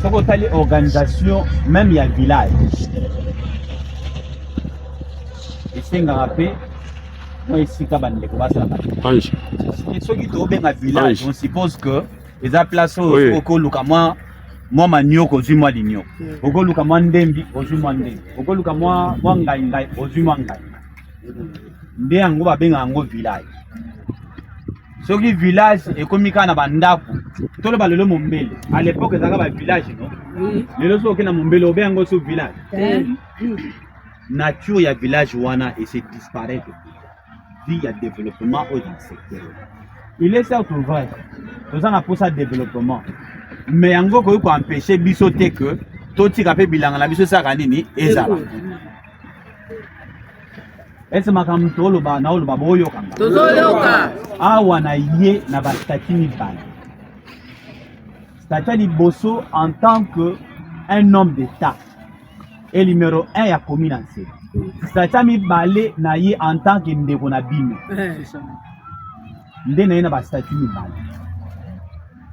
Soki otali organisation meme ya village esengaka mpe mwa esika bandeko basala Ange. soki tobenga village Ange. on suppose que eza place oyo Oui. soki okoluka mwa mwa manioko ozwi mwa linioko okoluka mwa ndembi ozwi mwa ndembi okoluka mwa mwa ngaingai ozwi mwa ngai nde yango babengaka yango village soki village ekomi kaka na bandako toloba lelo mombele à l'époque ezalaka ba village no lelo soki oke na mombele obe yango so village nature ya village wana ese disparaître vie ya développement oyo dans secteur il est certes vrai toza na mposa développement mais yango okoki koempêche biso te que totika mpe bilanga na biso esalaka nini ezala ese makambo toloba naoloba boyoka nga Tozoyoka. awa na ye na bastati mibale stati ya liboso en tant que un homme d'état et numéro 1 ya commune ya Nsele stati ya mibale na ye en tant que ndeko na bino nde na ye na bastatu mibale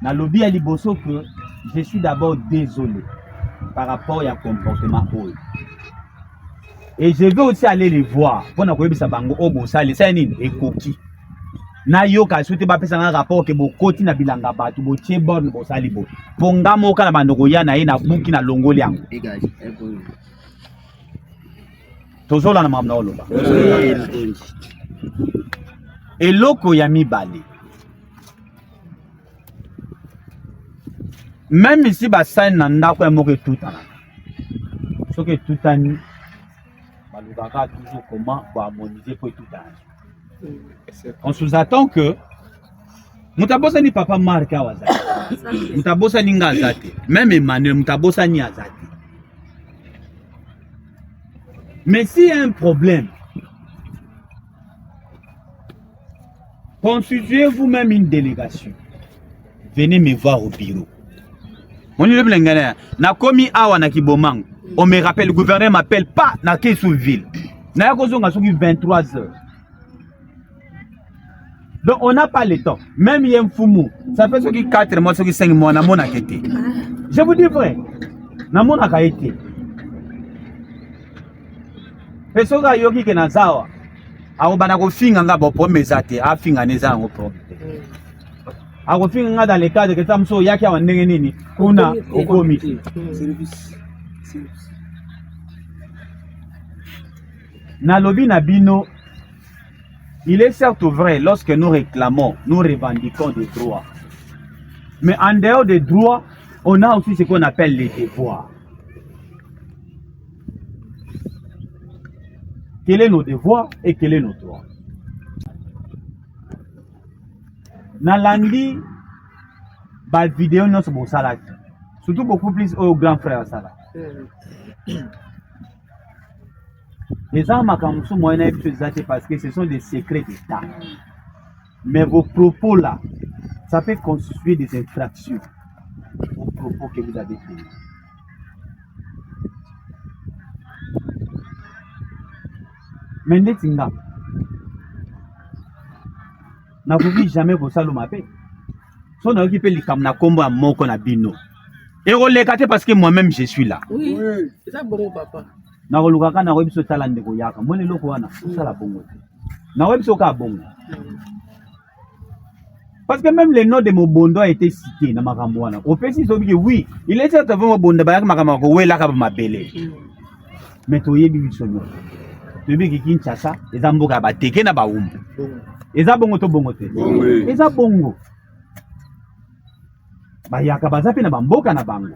nalobi ya liboso que je suis d'abord désolé par rapport ya comportement oyo et je vais aussi aller les voir mpona koyebisa bango oyo bosali esali nini ekoki nayoka soki te bapesa nga rapport ke bokoti na bilanga bato botie borne bosali boye mpo nga moko na bando koya na ye nabuki na longoli yango tozolanda makambo na oloba eloko ya mibale meme si basani na ndako ya moko etutanaka soki etutani balukaka toujours comment koharmoniser mpo etutana on sous-attend que moto abosani papa mark awa aza te moto abosani nga aza te meme emmanuel moto abosani aza te mais s'il y a un problème constituez vous-même une délégation venez me voir au bureau moni lobi na ngai na nakomi awa na kibomango on me rappelle le gouverneur m'appelle pas na kesu ville naya kozonga soki 23 heures donc on n'a pas le temps même ye mfumu ça fait soki 4 mois soki 5 mois namonaka te je vous dis vrai namonaka ye te mpe soki ayoki ke naza awa akobanda kofinga nga bo problème eza te afinga na eza yango problème te akofinga nga dans le cadre ke ta mosusu oyaki awa ndenge nini kuna okomi te nalobi na bino il est certes vrai lorsque nous réclamons nous revendiquons des droits mais en dehors des droits on a aussi ce qu'on appelle les devoirs quel est nos devoirs et quel est nos droits nalandi bavideo nyonso bosalaki surtout beaucoup plus oyo grand frère asalaki eza makambo mosusu moyen na ye biso eza te parce que ce sont des secrets d'état mais vos propos là ça peut constituer des infractions aux propos que vous avez tenus mais ndeti nga nakoki jamais kosala mabe so nayoki mpe likambo na nkombo ya moko na bino ekoleka te parce que moi-même je suis là Oui. Eza bongo papa. nakoluka kaka nakoyebi biso tala ndeko yaka moni eloko wana osala bongo te nakoyebi biso kaka bongo parce que même le nom de mobondo a été cité na makambo wana opesi soki ke oui il est certain mobondo bayaki makambo ya kowelaka bamabele mais toyebi biso nyonso toyebi ke kinshasa eza mboka ya bateke na bawumbu eza bongo to bongo te eza bongo bayaka baza mpe na bamboka na bango.